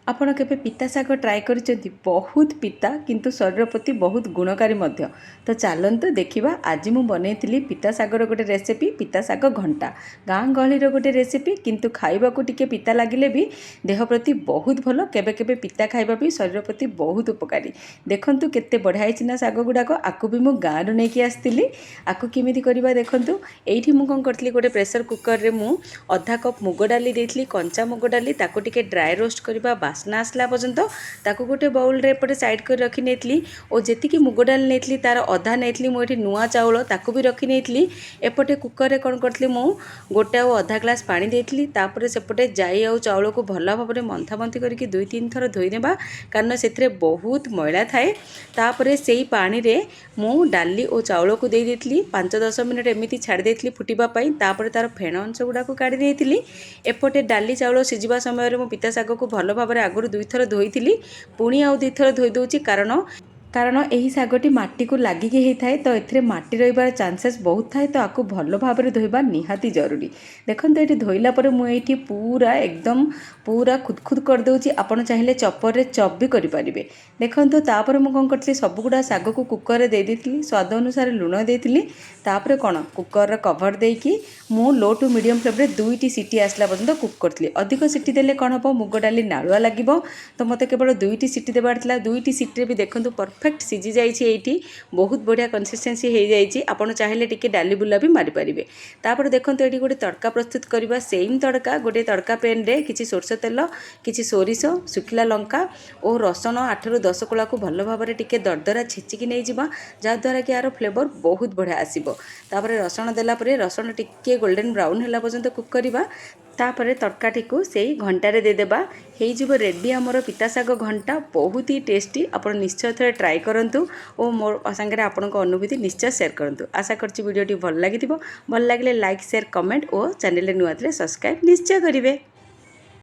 ଆପଣ କେବେ ପିତା ଶାଗ ଟ୍ରାଏ କରିଛନ୍ତି? ବହୁତ ପିତା, କିନ୍ତୁ ଶରୀର ପ୍ରତି ବହୁତ ଗୁଣକାରୀ ମଧ୍ୟ। ତ ଚାଲନ୍ତୁ ଦେଖିବା। ଆଜି ମୁଁ ବନେଇଥିଲି ପିତା ଶାଗର ଗୋଟେ ରେସିପି, ପିତା ଶାଗ ଘଣ୍ଟା। ଗାଁ ଗହଳିର ଗୋଟେ ରେସିପି, କିନ୍ତୁ ଖାଇବାକୁ ଟିକେ ପିତା ଲାଗିଲେ ବି ଦେହ ପ୍ରତି ବହୁତ ଭଲ। କେବେ କେବେ ପିତା ଖାଇବା ବି ଶରୀର ପ୍ରତି ବହୁତ ଉପକାରୀ। ଦେଖନ୍ତୁ, କେତେ ବଢ଼ିଆ ହେଇଛି ନା ଶାଗ ଗୁଡ଼ାକ? ଆକୁ ବି ମୁଁ ଗାଁରୁ ନେଇକି ଆସିଥିଲି। ଆକୁ କେମିତି କରିବା ଦେଖନ୍ତୁ। ଏଇଠି ମୁଁ କ'ଣ କରିଥିଲି? ଗୋଟେ ପ୍ରେସର କୁକରରେ ମୁଁ ଅଧା କପ୍ ମୁଗ ଡାଲି ଦେଇଥିଲି, କଞ୍ଚା ମୁଗ ଡାଲି। ତାକୁ ଟିକେ ଡ୍ରାଏ ରୋଷ୍ଟ କରିବା ବାସ୍ନା ଆସିଲା ପର୍ଯ୍ୟନ୍ତ। ତାକୁ ଗୋଟେ ବାଉଲରେ ଏପଟେ ସାଇଡ଼୍ କରି ରଖି ନେଇଥିଲି ଓ ଯେତିକି ମୁଗ ଡାଲି ନେଇଥିଲି, ତା'ର ଅଧା ନେଇଥିଲି ମୁଁ ଏଠି ନୂଆ ଚାଉଳ। ତାକୁ ବି ରଖି ନେଇଥିଲି। ଏପଟେ କୁକରରେ କ'ଣ କରିଥିଲି? ମୁଁ ଗୋଟେ ଆଉ ଅଧା ଗ୍ଲାସ୍ ପାଣି ଦେଇଥିଲି। ତାପରେ ସେପଟେ ଜାଇ ଆଉ ଚାଉଳକୁ ଭଲ ଭାବରେ ମନ୍ଥା ମନ୍ଥି କରିକି ଦୁଇ ତିନି ଥର ଧୋଇନେବା, କାରଣ ସେଥିରେ ବହୁତ ମଇଳା ଥାଏ। ତାପରେ ସେଇ ପାଣିରେ ମୁଁ ଡାଲି ଓ ଚାଉଳକୁ ଦେଇ ଦେଇଥିଲି। 5-10 ମିନିଟ୍ ଏମିତି ଛାଡ଼ି ଦେଇଥିଲି ଫୁଟିବା ପାଇଁ। ତାପରେ ତା'ର ଫେଣ ଅଂଶ ଗୁଡ଼ାକୁ କାଢ଼ି ଦେଇଥିଲି। ଏପଟେ ଡାଲି ଚାଉଳ ସିଝିବା ସମୟରେ ମୁଁ ପିତା ଶାଗକୁ ଭଲ ଭାବରେ ଆଗରୁ ଦୁଇଥର ଧୋଇଥିଲି। ପୁଣି ଆଉ ଦୁଇଥର ଧୋଇ ଦେଉଛି, କାରଣ ଏହି ଶାଗଟି ମାଟିକୁ ଲାଗିକି ହେଇଥାଏ, ତ ଏଥିରେ ମାଟି ରହିବାର ଚାନ୍ସେସ୍ ବହୁତ ଥାଏ। ତ ଆକୁ ଭଲ ଭାବରେ ଧୋଇବା ନିହାତି ଜରୁରୀ। ଦେଖନ୍ତୁ, ଏଇଠି ଧୋଇଲା ପରେ ମୁଁ ଏଇଠି ପୁରା ଏକଦମ ପୁରା ଖୁଦଖୁଦ କରିଦେଉଛି। ଆପଣ ଚାହିଁଲେ ଚପରରେ ଚପ୍ ବି କରିପାରିବେ। ଦେଖନ୍ତୁ, ତାପରେ ମୁଁ କ'ଣ କରିଥିଲି? ସବୁଗୁଡ଼ା ଶାଗକୁ କୁକରରେ ଦେଇ ଦେଇଥିଲି। ସ୍ୱାଦ ଅନୁସାରେ ଲୁଣ ଦେଇଥିଲି। ତାପରେ କ'ଣ, କୁକରର କଭର୍ ଦେଇକି ମୁଁ ଲୋ ଟୁ ମିଡ଼ିୟମ୍ ଫ୍ଲେମ୍ରେ ଦୁଇଟି ସିଟି ଆସିଲା ପର୍ଯ୍ୟନ୍ତ କୁକ୍ କରିଥିଲି। ଅଧିକ ସିଟି ଦେଲେ କ'ଣ ହେବ? ମୁଗ ଡାଲି ନାଳୁଆ ଲାଗିବ। ତ ମୋତେ କେବଳ ଦୁଇଟି ସିଟି ଦେବାର ଥିଲା। ଦୁଇଟି ସିଟିରେ ବି ଦେଖନ୍ତୁ, ପରଫେକ୍ଟ ସିଝି ଯାଇଛି। ଏଇଠି ବହୁତ ବଢ଼ିଆ କନସିଷ୍ଟେନ୍ସି ହେଇଯାଇଛି। ଆପଣ ଚାହିଁଲେ ଟିକେ ଡାଲି ବୁଲା ବି ମାରିପାରିବେ। ତାପରେ ଦେଖନ୍ତୁ, ଏଇଠି ଗୋଟେ ତଡ଼କା ପ୍ରସ୍ତୁତ କରିବା। ସେମ୍ ତଡ଼କା, ଗୋଟେ ତଡ଼କା ପ୍ୟାନ୍ରେ କିଛି ସୋରିଷ ତେଲ, କିଛି ସୋରିଷ, ଶୁଖିଲା ଲଙ୍କା ଓ ରସୁଣ 8ରୁ 10 କୋଳାକୁ ଭଲ ଭାବରେ ଟିକେ ଦରଦରା ଛେଚିକି ନେଇଯିବା, ଯାହାଦ୍ୱାରା କି ଏହାର ଫ୍ଲେଭର୍ ବହୁତ ବଢ଼ିଆ ଆସିବ। ତାପରେ ରସୁଣ ଦେଲା ପରେ ରସୁଣ ଟିକେ ଗୋଲ୍ଡେନ୍ ବ୍ରାଉନ୍ ହେଲା ପର୍ଯ୍ୟନ୍ତ କୁକ୍ କରିବା। ତାପରେ ତଡ଼କାଟିକୁ ସେଇ ଘଣ୍ଟାରେ ଦେଇଦେବା। ହେଇଯିବ ରେଡ଼ି ଆମର ପିତା ଶାଗ ଘଣ୍ଟା। ବହୁତ ହି ଟେଷ୍ଟି। ଆପଣ ନିଶ୍ଚୟ ଥରେ ଟ୍ରାଏ କରନ୍ତୁ ଓ ମୋ ସାଙ୍ଗରେ ଆପଣଙ୍କ ଅନୁଭୂତି ନିଶ୍ଚୟ ସେୟାର କରନ୍ତୁ। ଆଶା କରୁଛି ଭିଡ଼ିଓଟି ଭଲ ଲାଗିଥିବ। ଭଲ ଲାଗିଲେ ଲାଇକ୍, ସେୟାର, କମେଣ୍ଟ ଓ ଚ୍ୟାନେଲରେ ନୂଆ ଥିଲେ ସବସ୍କ୍ରାଇବ୍ ନିଶ୍ଚୟ କରିବେ।